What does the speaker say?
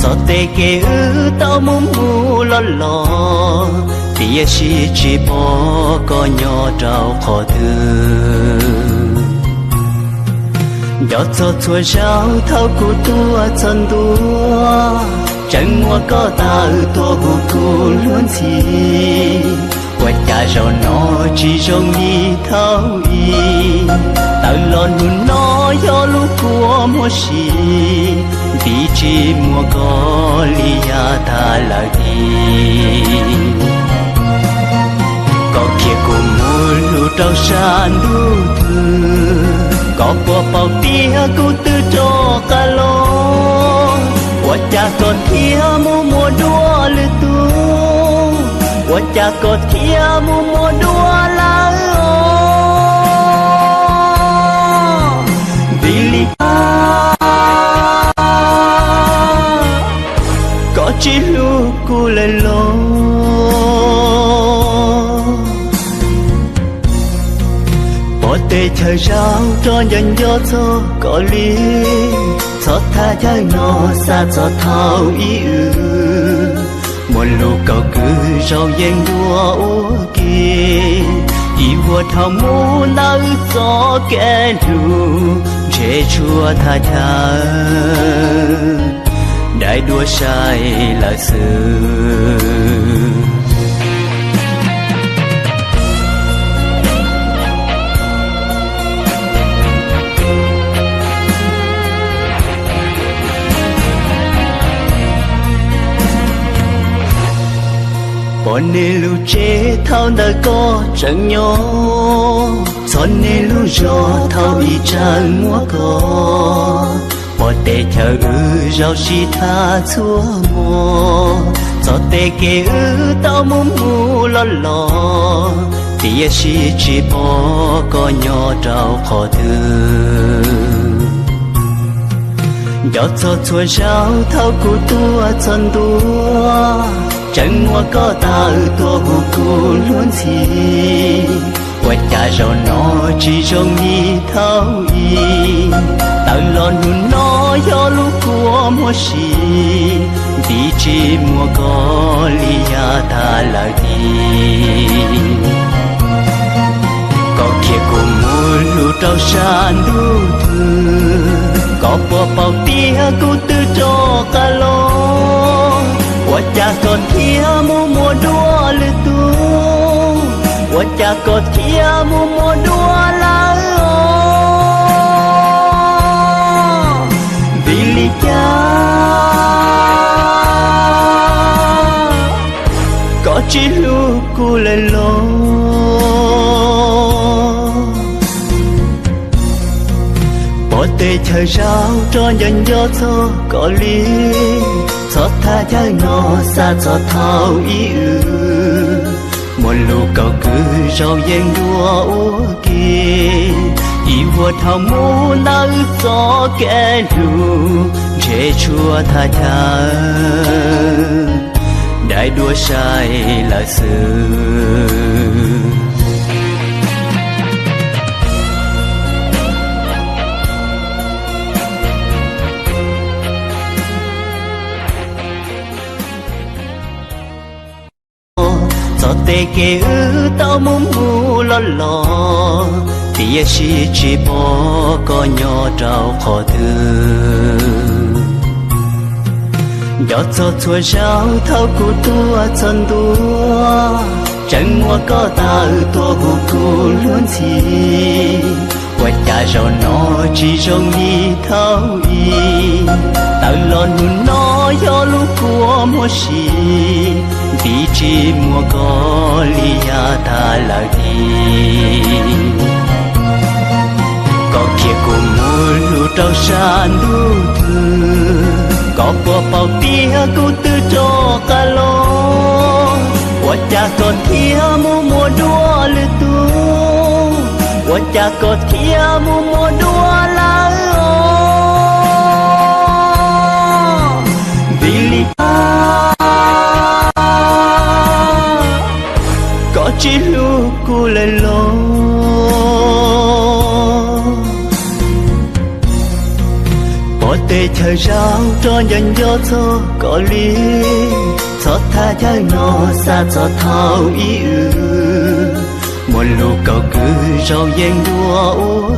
Txog tej kev wb tau mus mus los los, tiam sis tsis pom koj nyob rau qhov twg. Nco txog txhua zaus thaum kuv tuaj txog ntua, tseem muaj koj tawm tuaj hu kuv luag ntxhi. Ua cas zaum no tsis zoo li thaum ub, tawm los hnub no yog lub kua muag si, vim tsis muaj koj li yav tas lawm ib. Koj khiav kuv mus lug rau sab ntuj twg, koj puas paub tias kuv twb rov qab los? Ua cas koj thiaj mus muaj dua lwm tus? Ua cas koj thiaj mus muaj dua lawm os? Vim li cas koj tsis hlub kuv lawm los? Pom teb chaws zaum rog nco nco txog koj li, txhob tham chaw no xa txog thaum ub wb. Muaj lus kau kwv zaum yeej dua ua ke, ib vuag dhau mus ntawm txoj kev hlub, ntshe tshuav tham chaw dai dua sai lawm xwb. Pom nej lub tsev thaum ntawd koj tseem nyob, txog nej lub zos thaum ub tseem muaj koj. Pom teb chaws wb zaum sib tham txhua hmo, txog tej kev wb tau mus mus los los, tiam sis tsis pom koj nyob rau qhov twg. Nco txog txhua zaus thaum kuv tuaj txog ntua, tseem muaj koj tawm tuaj hu kuv luag ntxhi. Ua cas zaum no tsis zoo li thaum ub, tawm los hnub no yog lub kua muag si, vim tsis muaj koj li yav tas lawm ib. Koj khiav kuv mus lug rau sab ntuj twg, koj puas paub tias kuv twb rov qab los? Ua cas koj thiaj mus muaj dua lwm tus? Ua cas koj thiaj mus muaj dua lawm os? Vim li cas koj tsis hlub kuv lawm los? Pom teb chaws zaum rog nco nco txog koj li, txhob tham chaw no xa txog thaum ub wb. Muaj lus kau kwv zaum yeej dua ua ke, ib vuag dhau mus ntawm txoj kev hlub, ntshe tshuav tham chaw dai dua sai lawm xwb. Txog tej kev wb tau mus mus los los, tiam sis tsis pom koj nyob rau qhov twg. Nco txog txhua zaus thaum kuv tuaj txog ntua, tseem muaj koj tawm tuaj hu kuv luag ntxhi. Ua cas zaum no tsis zoo li thaum ub, tawm los hnub no yog lub kua muag si, vim tsis muaj koj li yav tas lawm ib. Koj khiav kuv mus lug rau sab ntuj twg, koj puas paub tias kuv twb rov qab los? Ua cas koj thiaj mus muaj dua lwm tus? Ua cas koj thiaj mus muaj dua lawm os? Vim li cas koj tsis hlub kuv lawm los? Pom teb Chaw zoo rau nco nco txog koj li, txhob thab chaw no xa txog thaum ib wb, muaj lus koj kwv zoo yeej dua ua